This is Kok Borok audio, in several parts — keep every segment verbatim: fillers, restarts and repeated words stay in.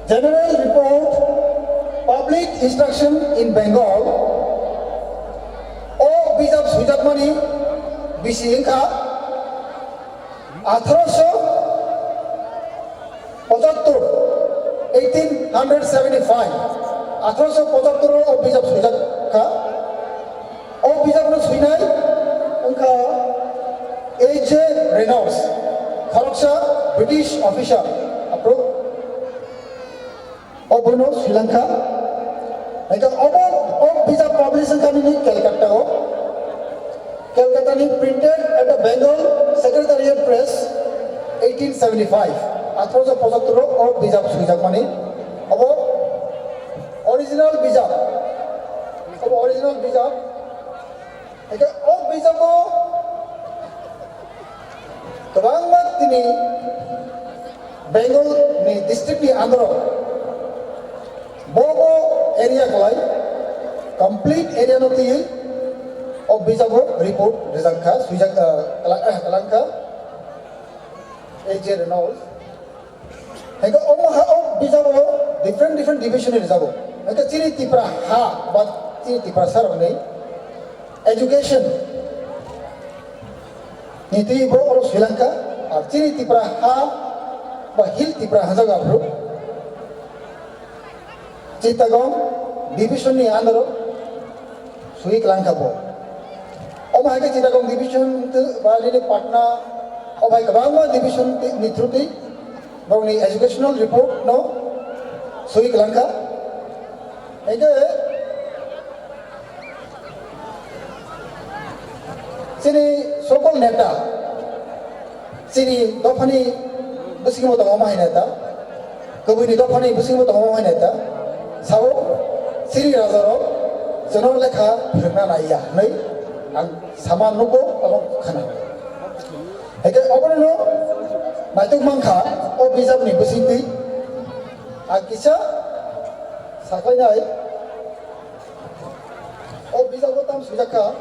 General Report, Public Instruction in Bengal, o bijap swijakmani bisi wngkha atharoso pochattor, eighteen hundred seventy-five, atharoso pochattor o bijap swijakha. O bijapno swinai wngkha A J Reynolds, khoroksa British officer, aphuru obono swilankha. Hingke obo, o bijap publish wngkha nini Calcutta o. Calcutta ni printed at the Bengal Secretariat Press, eighteen seventy-five. Atharoso pochattor o bijap swijakmani. Obo original bijap. Obo original bijap. Hingke o bijago kwbangma tini Bengal ni district ni under o bo bo area kwlai complete area no twiwi o bijago report rijak kha, swijak, ah, kala-, ah, kalang kha. A J Reynolds. Hingke omo ha, o bijago different, different division ni rijago. Hingke chini Tipra ha ba chini Tipra sarokni education ni twi bo oro swilankha, ar chini Tipra ha ba Hill Tipra hanjago aphuru Chittagong division ni under o swi kwlangkha bo. Omo hai khe Chittagong division tw-, ba nini Patna, o bai kwbangma division twi-, ni through twi borokni educational report no swi kwlangkha. Hingke chini sokol neta, chini dophani bwskango tongo omo hai neta, kubuni dophani bwskango tongo omo hai neta, sao chini rajarok chwngno lekha phwrwngna naiya hwnwi ang sama nugo abo khna. Hingke obono naitok mankha o bijapni bwsingtwi ang kisa sakhlainai. O bijago tam swijak kha.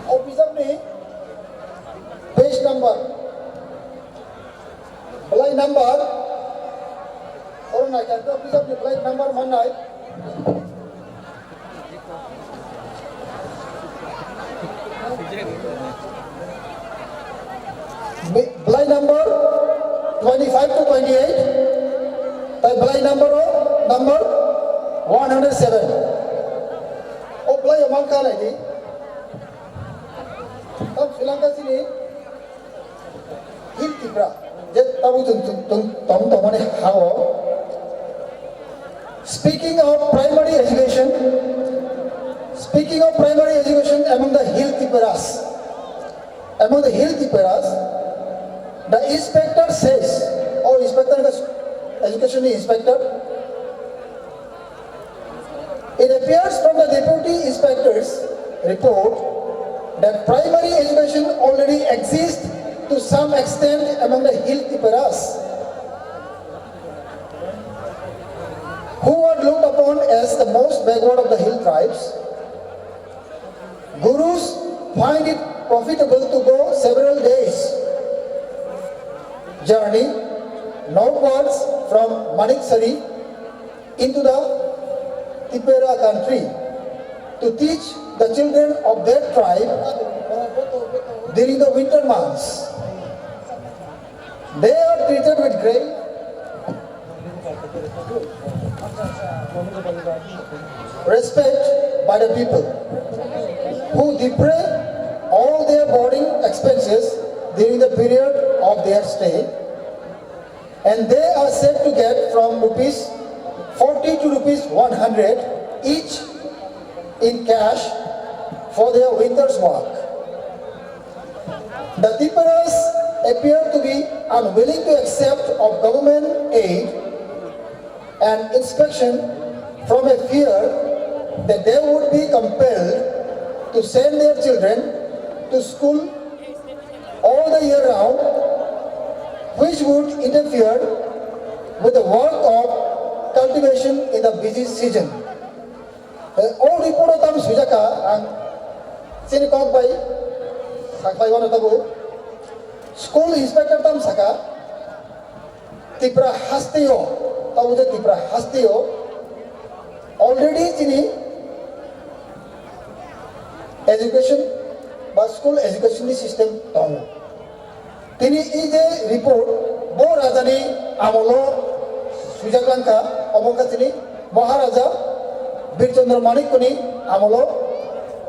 O bijapni page number, belai number, oro naikha, o bijapni belai number mannai. Be-, belai number twenty-five to twenty-eight, tai belai number o number one hundred seven. O belai o mankha naidi. Tam Sri Lanka chini Hill Tipra, je tabuk chwng, chwng, chwng tong tongmani ha-o. Speaking of primary education, speaking of primary education among the Hill Tipuras, among the Hill Tipuras, the inspector says, oh, inspector, education inspector, it appears from the deputy inspector's report that primary education already exists to some extent among the Hill Tipuras, who are looked upon as the most backward of the hill tribes. Gurus find it profitable to go several days journey northwards from Maniksari into the Tipera country to teach the children of their tribe during the winter months. They are treated with great respect by the people, who defray all their boarding expenses during the period of their stay, and they are said to get from rupees forty to rupees one hundred each in cash for their winter's work. The Tipuras appear to be unwilling to accept of government aid and inspection from a fear that they would be compelled to send their children to school all the year round, which would interfere with the work of cultivation in the busy season. O report o tam swijak kha, ang chini kok bai saklai wano tabuk. School inspector tam saka, Tripura hasteo, tabuk je Tripura hasteo already chini education ba school education ni system tongo. Tini i je report bo rajani amolo swijak langkha, obo wngkha chini Maharaja Birchandra Manikko ni amolo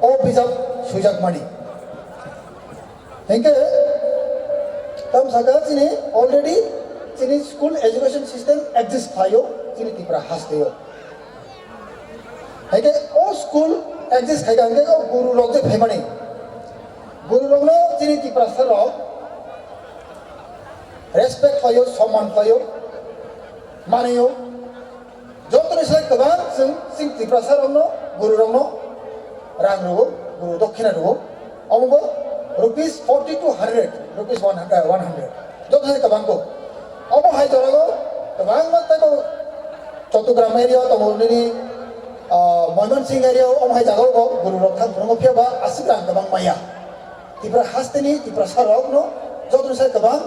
o bijap swijakmani. Hinkhe tam saka chini already chini school education system exist khlaio chini Tripura hasteo. Hinkhe o school exist khaika hinkhe o guru rok je phaimani, guru rokno chini Tiprasa rok respect khlaio, somman khlaio, manio. Jotoni sai kwbang chwng chini Tiprasa rokno, guru rokno rang rwo, guru dokhina rwo. Omo bo rupees forty to hundred, rupees one hundred, one hundred. Jotoni sai kwbang ko. Omo hai jora go kwbangma tei bo Chattogram area tongo nini, ah, Moymansing area o omo hai jaga o guru rok thang phuru phiya ba aswk rang kwbang maya. Tipra hasteni Tiprasa rokno jotoni sai kwbang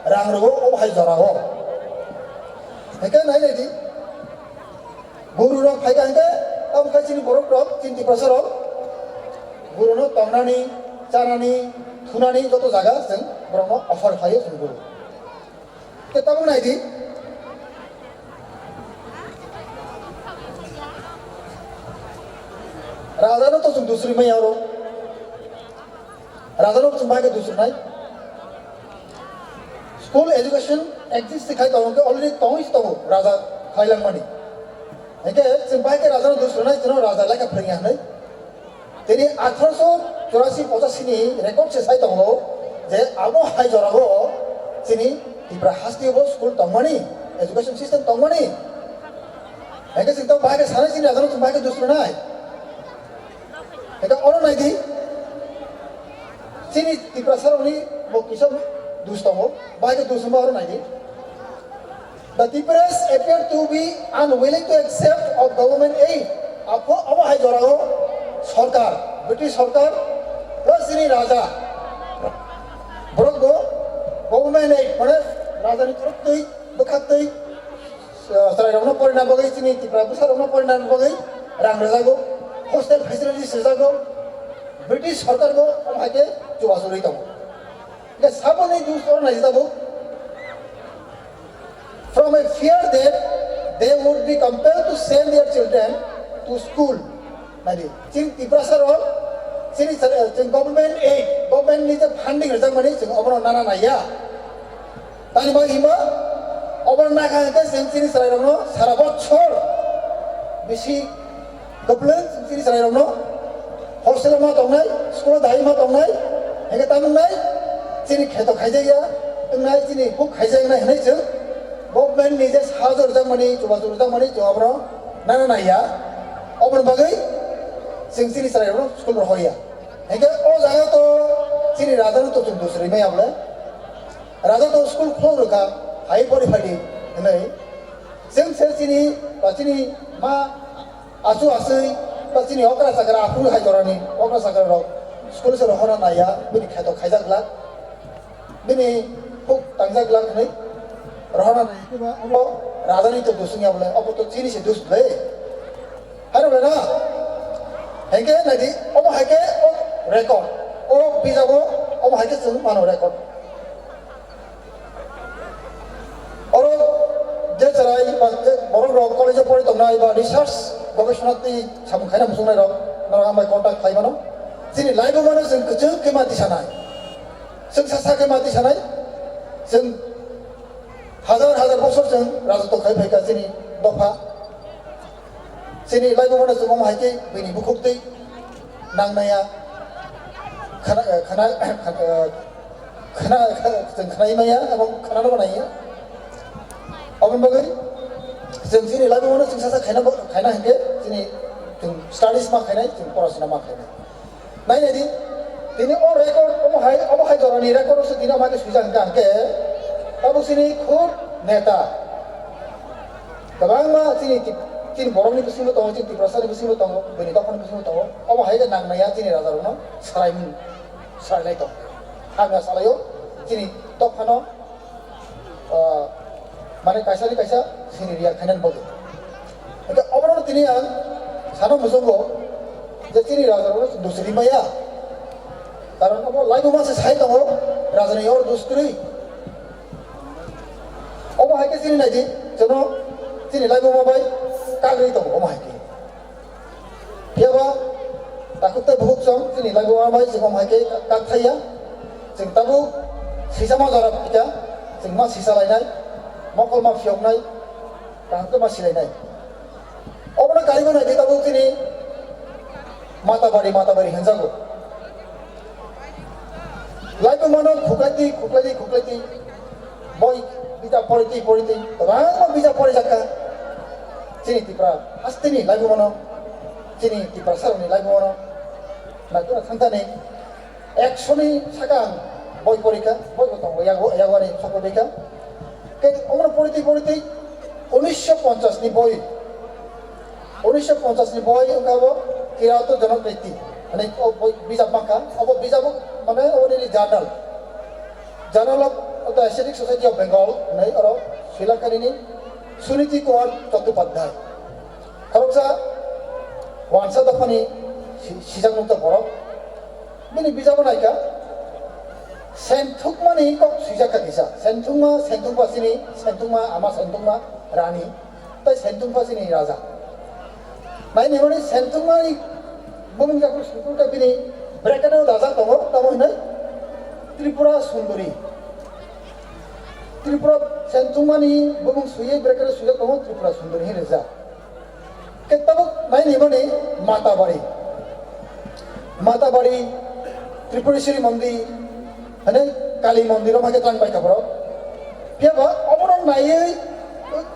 rang rwo omo hai jora o. Hinkhe nai nai di. Guru rok phai kha hinkhe tamo khe chini borok rok, chini Tiprasa rok guru no tongnani, chanani, thunani joto jaga chwng borok no offer khlaio chwng guru. Khe tamo nai di. Raja no to chwng dusri maya oro. Raja no chwng bai khe dusri nai. School education exist khai tongo, khe already tongwi se tongo raja khailangmani. Hinkhe chwng bai khe raja no dusri nai, chwng raja lekha phrwngya hwnwi. Tini atharoso churasi pochasi ni record se sai tongo je abo hai jorao chini Tipra hasteo bo school tongmani, education system tongmani. Hinkhe chwng tong bai khe sanai chini raja no chwng bai khe dusri nai. Eka oro nai di. Chini Tiprasa rokni bo kisa dus tongo. Bai khe dus wngma oro nai di. The Tiprasa appear to be unwilling to accept of government aid. Apo abo hai jorao sorkar, British sorkar plus chini raja. Borok bo government aid, mane raja ni khorok twi, bwkhak twi, chwrairokno porina bagwi, chini Tipra bwsarokno porina bagwi rang rwjago, hostel facilities rwjago, British sorkar bo omo hai khe chubachu rwi tongo. Hingke saboni dus oro naijak tabuk, from a fear that they would be compelled to send their children to school. Nadi, chini Tiprasa rok, chini sar-, chini government aid, government ni je funding rwjakmani chwng obono nana naiya. Tani bagwi hima, obono nakha hwnkhe chwng chini chwrairokno sara bochor bisi kwplwng chini chwrairokno hostel ma tongnai, school dai ma tongnai, hwnkhe tamo wngnai chini kheto khaijakya, wngnai chini huk khaijaknai hwnwi chwng government ni je sahajo rwjakmani, chubachu rwjakmani chwng obono nana naiya. Oboni bagwi chwng chini chwrairokno school rohorya. Hwnkhe o jaga to chini raja no to chwng dusri maya bole. Raja to school khulok rwkha, hai pori phaidi hwnwi. Chwng se chini, ba chini ma achu aswi, ba chini okra chakra aphuru hai jorani okra chakra rok school se rohorna naiya, bini kheto khaijak glak, bini huk tangjak glak hwnwi rohorna naiya. Obo raja ni to dusung ya bole, obo to chini se dus bole. Hai rok na, hwnkhe nai di, obo hai khe o record, o bijabo obo hai khe chwng mano record. Oro je chwrai ba je borok rok college o pori tongnai ba research gobesona twi samung khaina muchungnai rok norok ang bai contact khai mano. Chini live o mano chwng kwchwng khe ma tisanai. Chwng sa sa khe ma tisanai. Chwng hazar hazar bosor chwng rajotw khai phaikha chini dopha. Chini live o mano chwng omo hai khe bini bukhuk twi nang naiya. Khana, khana, khana, khana, chwng khanai maya, abo khanano bo naiya. Aboni bagwi chwng chini live o mano chwng sasa khaina bo, khaina hinkhe chini chwng studies ma khainai, chwng porasona ma khainai. Nai nai di, tini o record, omo hai, omo hai jorani record o se tini omo hai khe swijak hinkhe ang khe, tabuk chini khub neta. Kwbangma chini ti-, Chini borokni bisingo tongo, chini Tiprasani bisingo tongo, bini dophani bisingo tongo. Omo hai khe nang naiya chini rajarokno salaimung, salailai tongo. Hamya salaio chini dophano, ah, mane kaisani kaisa sini riya khainani bagwi. Hwnkhe obono tini ang sana muchungo je chini rajarokno dusri maya. Karon obo laibuma se sai tongo, rajani yor dus kwrwi. Omo hai khe chini naidi, jono chini laibuma bai kagwi tongo, omo hai khe. Phiyaba takhuk tei bukhuk chwng chini laibuma bai chwng omo hai khe kak thaiya. Chwng tabuk sisama jora phaikha, chwng ma sisa lainai, mokol ma phiyoknai, kaham khe ma silainai. Obono karima naidi tabuk chini Matabari, Matabari hinjago. Laibumano khuklaidi, khuklaidi, khuklaidi. Boi bijap poridi, poridi. Kwbangma bijap porijakha. Chini Tipra hasteni laibumano. Chini Tiprasarokni laibumano. Naitugna thangthani. Ekshoni saka ang boi porikha, boi bo tongo, yago, yagoani sokro dikha. Ke omono poriti, poriti, unisho ponchas ni boi. Unisho ponchas ni boi wngkha bo Kirato Jonok Riti. Hani o boi bijap mankha, obo bijap mane oboni journal. Journal of the Asiatic Society of Bengal, hinwi oro Sri Lanka nini Suniti Kumar Chattopadhyay. Khoroksa wansa dophani si-, sijak nukjak borok. Bini bijabo naikha, Senthungmani kok swijak kha kisa. Senthungma, Senthungpha chini, Senthungma, ama Senthungma, rani, tei Senthungpha chini raja. Naini hwnwi Senthungmani bumung jakur sukul khe bini bracket-o dajak tongo, tamo hwnwi Tripura Sundari. Tripura Senthungmani bumung swiwi bracket-o swijak tongo Tripura Sundari hinwi rijak. Khe tabuk naini mani Matabari. Matabari, Tripureswari mondir, hane Kali mondir o maikhe tlang paikha borok. Phiyaba obono naiwi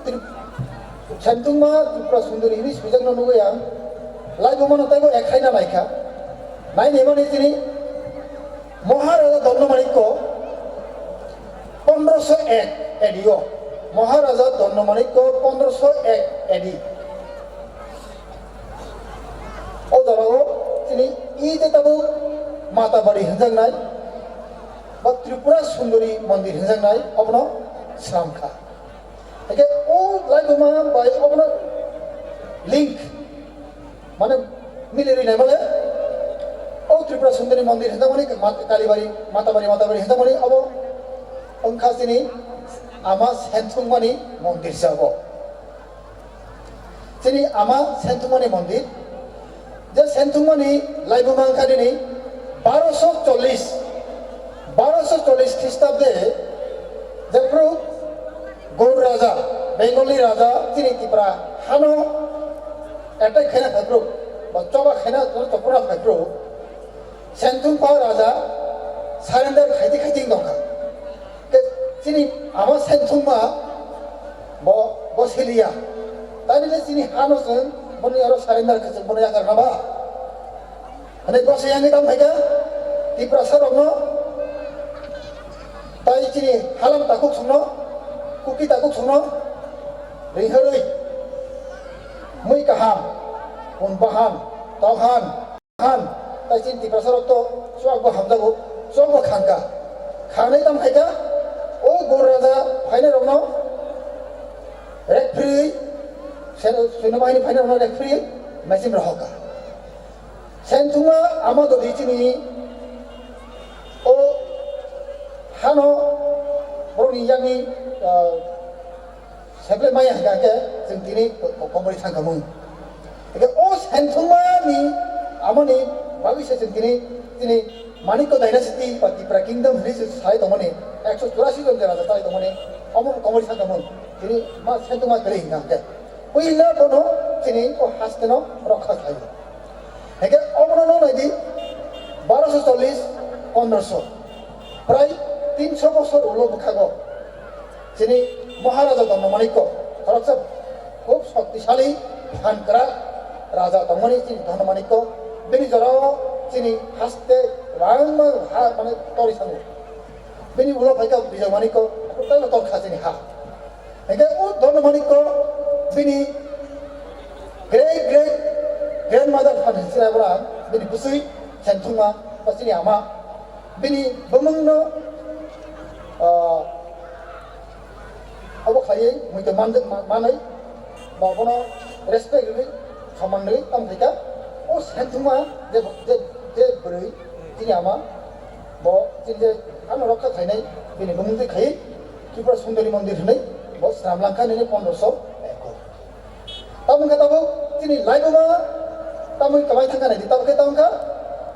Tri-, Senthungma Tripura Sundari hinwi swijakno nugwi ang laibumano teibo ekhaina naikha. Naini mani chini Maharaja Dondamanikko pondroso ek A D o, Maharaja Dondamanikko pondroso ek A D. O jorao chini i je tabuk Matabari hinjaknai, ba Tripura Sundari Mondir hinjaknai, obono slam kha. Haikhe o laibuma bai obono link, mane, mili rwi naimale, o Tripura Sundari Mondir hinjakmani, Mat-, Kalibari, Matabari, Matabari hinjakmani, obo wngkha chini ama Senthungmani mondir se obo. Chini ama Senthungmani mondir, je Senthungmani laibuma wngkha nini baroso chollish, baroso chollish Khristabde jephru Gour Raja, Bengali Raja, chini Tipra hano attack khaina phaiphru, ba choba khaina, chopra phaiphru, Senthungpha Raja surrender khaidi khaidi wng tongkha. Ke chini ama Senthungma bo, bo siliya. Tani le chini hano chwng boni aro surrender khe chwng bono yakar na ba? Hwnwi bwsai yang tang phaikha Tiprasa rokno, tai chini halam takhuk songno, Kuki takhuk songno ringharwi mui kaham, kun bahan, tokhan, han, tai chini Tiprasa rok to chuak bo hamjago, chuak bo khangkha. Khangnai tang phaikha, o Gour Raja phainai rokno rek phri, Seno bahini phainai rokno rek phri, machine rohokha. Senthungma ama dodi chini o hano borokni yakni, ah, seble maya hwnkha khe chwng tini ko-, ko-, komori thangkha mung. Hwnkhe o Senthungmani amoni bagwi se chwng tini, tini Manikya Dynasty ba Tipra Kingdom hinwi se sai tongmani, ekso churasi jon je raja chai tongmani, omo komori thangkha mung. Tini ma Senthungma kwrwi hwnkha hwnkhe. Puila bono chini o hasteno rokha khlaio. Hwnkhe obono no naidi, baroso chollish, pondroso, prai tinso bosor ulo bwkhago chini Maharaja Dondamanikko, khoroksa khub shoktisali, phan kwrak raja tongmani chini Dondamanikko, bini jorao chini haste kwbangma ha, mane, tori sango. Bini ulo phaikha Bijay Manikko, tei tor kha chini ha. Hwnkhe o Dondamanikko bini Great great grandmother phan hinwi sinai bwrang bini bwswi Sengthungma ba chini ama bini bumungno, ah, obo khlaiwi muitu man-, ma-, manwi ba bono respect rwwi soman rwwi tamo khaikha. O Sengthungma je, je, je bwrwi chini ama bo chini je ano rokha khainai bini bumung twi khaiwi Tripura Sundari Mondir hinwi bo swnam langkha nini pondroso ekor. Tamo wngkha tabuk chini laibuma tamo wngkha mai thangkha naidi, tamo khe tamo wngkha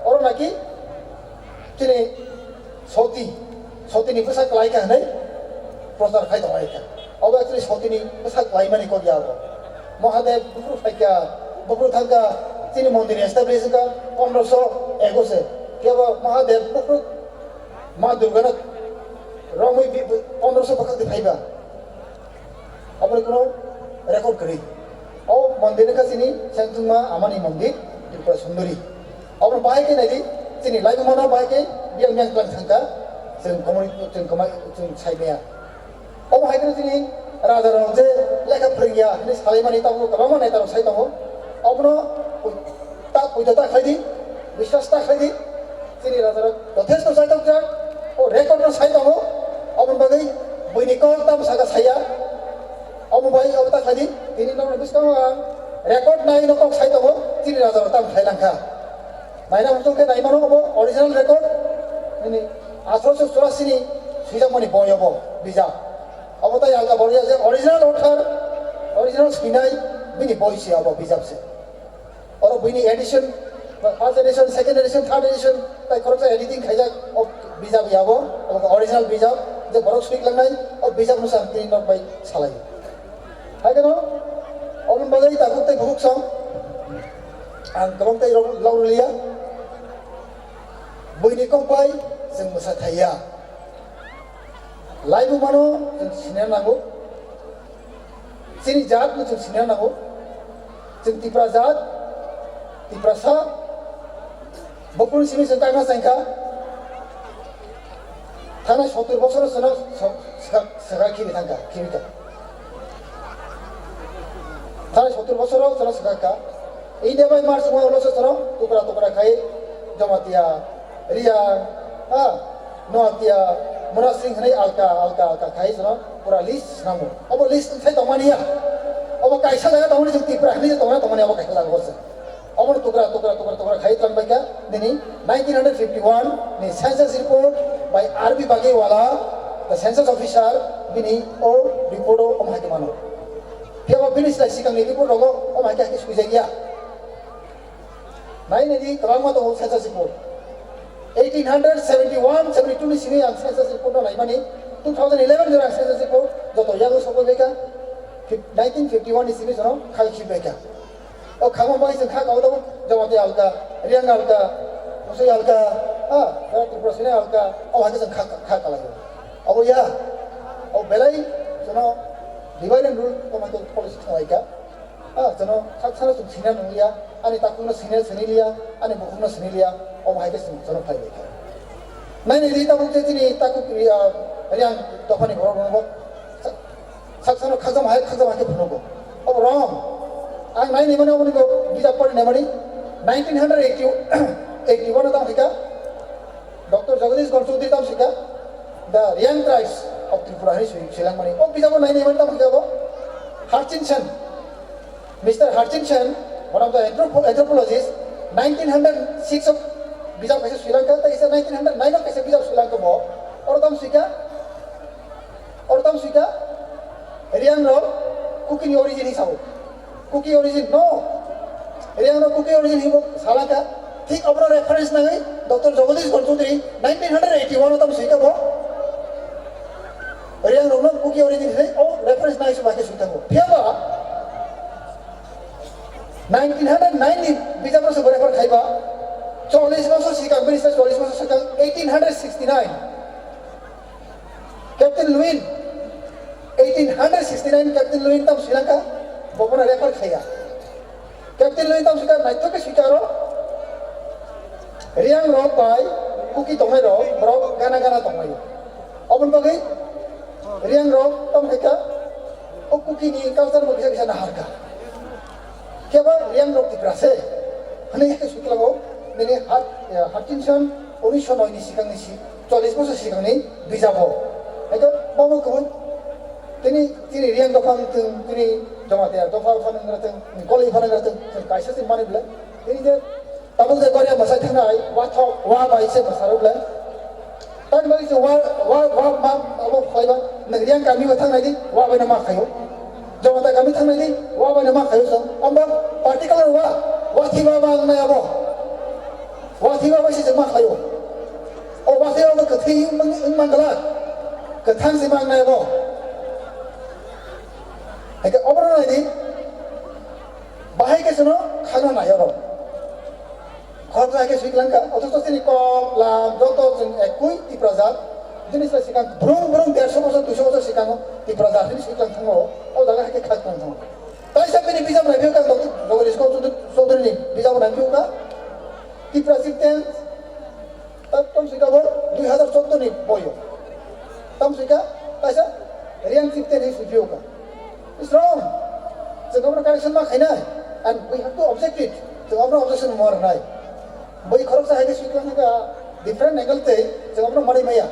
oro naki chini soti, sotini bwsa kwlai kha hinwi prochar khai tonglaikha. Obo actually sotini bwsa kwlaimani kok ya abo. Mahadev buphuru phaikha, buphuru thangkha, chini mondir establish wngkha pondroso ekush e. Phiya bo Mahadev buphuru Ma Durgano romwi bi-, bi-, pondroso bwkhak di phaiba. Aboni kuno record kwrwi. O mondir wngkha chini Sengthungma amani mondir, Tripura Sundari. Aboni bahai khe naidi, chini laibumano bahai khe biyang biyang twlang thangkha, chwng komori, chwng kwmai, chwng sai maya. Omo hai khe chini raja rok je lekha phrwngya hinwi salaimani tabuk kwbangma neta rok sai tongo. Obono ta poito ta khlai di, biswas ta khlai di. Chini rajarok jothesto chaitokjak, o record no sai tongo, aboni bagwi buini kok tamo saka saya, omo bai obo ta khlai di, tini norokni bwskango ang record nai no kok sai tongo, chini rajarok tamo khlai langkha. Naina hwnkhe nai mano obo original record, nini atharoso churasi ni swijakmani boi obo bijap. Obo tai alka bori je original author, original swinai bini boi se obo bijap se. Oro buini edition, first edition, second edition, third edition, tai khoroksa editing khaijak, o bijap yabo, o original bijap, je borok swi langnai, o bijap no ang tini nok bai salai. Hai kano, oboni bagwi takhuk tei bukhuk song, ang kwbang tei rok-, lok rwliya. Buini kok bai chwng mwsa thaiya. Laibuma no chwng sina nango. Chini jat no chwng sina nango. Chwng Tipra jat, Tiprasa, buphuruni simi chwng kakna chengkha. Thangnai sottur bosoro chwngno so-, swkak, swkak khibi thangkha, khibi kha. Thangnai sottur bosoro chwngno swkak kha. India bai mar chwngma ulo se chwngno tukra tukra khai Jamatia, Reang, ha, Noatia, Munasing hinwi alka, alka, alka khai chwngno pura list swnamo. Obo list wngthai tongmani ya. Obo kaisa jaga tongmani chwng Tipra hinwi tongmani, tongmani obo kaisa jaga se. Obo tukra, tukra, tukra, tukra khai tongbaikha. Nini nineteen hundred fifty-one ni census report by R B Bagewala, the census officer, bini o report o omo hai khe mano. Phiya bo bini slai sikang ni report rogo omo hai khe hai khe swijak ya. Nai nai di kwbangma tongo census report. Eighteen hundred seventy-one, seventy-two ni simi ang census report no naimani, two thousand eleven jora ang census report joto yago sokoi baikha, fif-, nineteen fifty-one ni simi jono khai khibbaikha. O khangma bai chwng kha kaui tongo, Jamatia alka, Reang alka, Musui alka, ha, Tripura Sina alka, o hai khe chwng kha, kha kalaio. Obo ya, o belai jono divide and rule tongma tong policy tonglaikha. Ah, chwngno sak sano chwng sina nung liya, ani takhukno sini sini liya, ani bukhukno sini liya, omo hai khe chwng chwngno phai bai kha. Nai nai di tabuk je chini takhuk ri-, ah, Reang dophani borok rok sak, sak sano khakjama hai khakjama hai khe phunugo. Obo wrong. Ang nai nai mani oboni bo bijap pori nai mani nineteen hundred eighty, eighty-one o tamo kha. Doctor Jagadish Ghar Chaudhary tamo swikha, The Reang Tribes of Tripura hinwi swi-, swilangmani. O bijabo nai naimani tamo khe bo Harchin Sen, Mister Harchin Sen, one of the anthropo-, anthropologist, nineteen hundred six o bijap kaisa swilangkha, tei kisa nineteen hundred nine o kaisa bijap swilangkha bo. Oro tamo swikha, oro tamo swikha, Reang rok Kuki ni origin hinwi sao. Kuki origin, no. Reang no Kuki origin hinwi salaka. Thik obono reference nangwi Doctor Jagadish Ghar Chaudhary nineteen hundred eighty-one o tamo swikha bo. Reang rok no Kuki origin hinwi o reference nangwi se bai khe swikha bo. Phiya ba nineteen hundred nine ni bijap no se bo refer khaiba. Chollish bosor swkang, bini se chollish bosor swkang, eighteen hundred sixty-nine. Captain Lewin, eighteen hundred sixty-nine Captain Lewin tamo swilangkha, bo bono refer khaiya. Captain Lewin tamo swikha, naithok khe swikha oro, Reang rok bai Kuki tongnai rok, borok gana gana tongnai. Oboni bagwi Reang rok tamo khaikha, o Kuki ni culture bo kisa kisa naharkha. Kebo Riang rok Tipra se. Hwnwi khe swi khlago, nini hat, eh, Hutchinson unisho noi ni sikang ni si, chollish bosor sikang ni bijabo. Eko bomo kubun tini, tini Riang dopha wng thung, tini Jamatia dopha phan wng thung, tini Koloi phan wng thung, chwng kaisa se mani bwle. Tini je tabuk je Goria mwsai thangnai, wa thok, wa bai se mwsarok le. Tamni bagwi se wa, wa, wa ma, abo phaiba, nang Riang kami o thangnai di, wa bai no ma khaio. Jamatia kami thangnai di, wa bai no ma khaio chwng. Amba particular wa, wa thiba ma wngnai abo. Wa thiba bai se chwng ma khaio. O wa thiba bo kwthwi wng, wng mangala. Kwthang se ma wngnai abo. Hai khe obo no nai di. Bahai khe chwngno khana nai oro. Khoroksa hai khe swi klang kha, othocho chini kok, lam, joto chwng ekui Tipra jat. Bini se sikang brung brung derso bosor, duiso bosor sikango Tipra jat hwnwi swi klang thango, o jaga hai khe khak klang thango. Taisa bini bijap nai phiyok kha, Doctor Jagadish Kaur Chaudhary ni bijap nai phiyok kha. Tipra Chieftain, ta-, tong swi kha bo dui hazar choudo ni boyo. Tong swi kha, taisa Riang Chieftain hwnwi swi phiyok kha. It's wrong. Chwng obono correction ma khainai. And we have to object it. Chwng obono objection ma rwnai. Bui khoroksa hai khe swi klang kha different angle tei chwng obono manwi maya.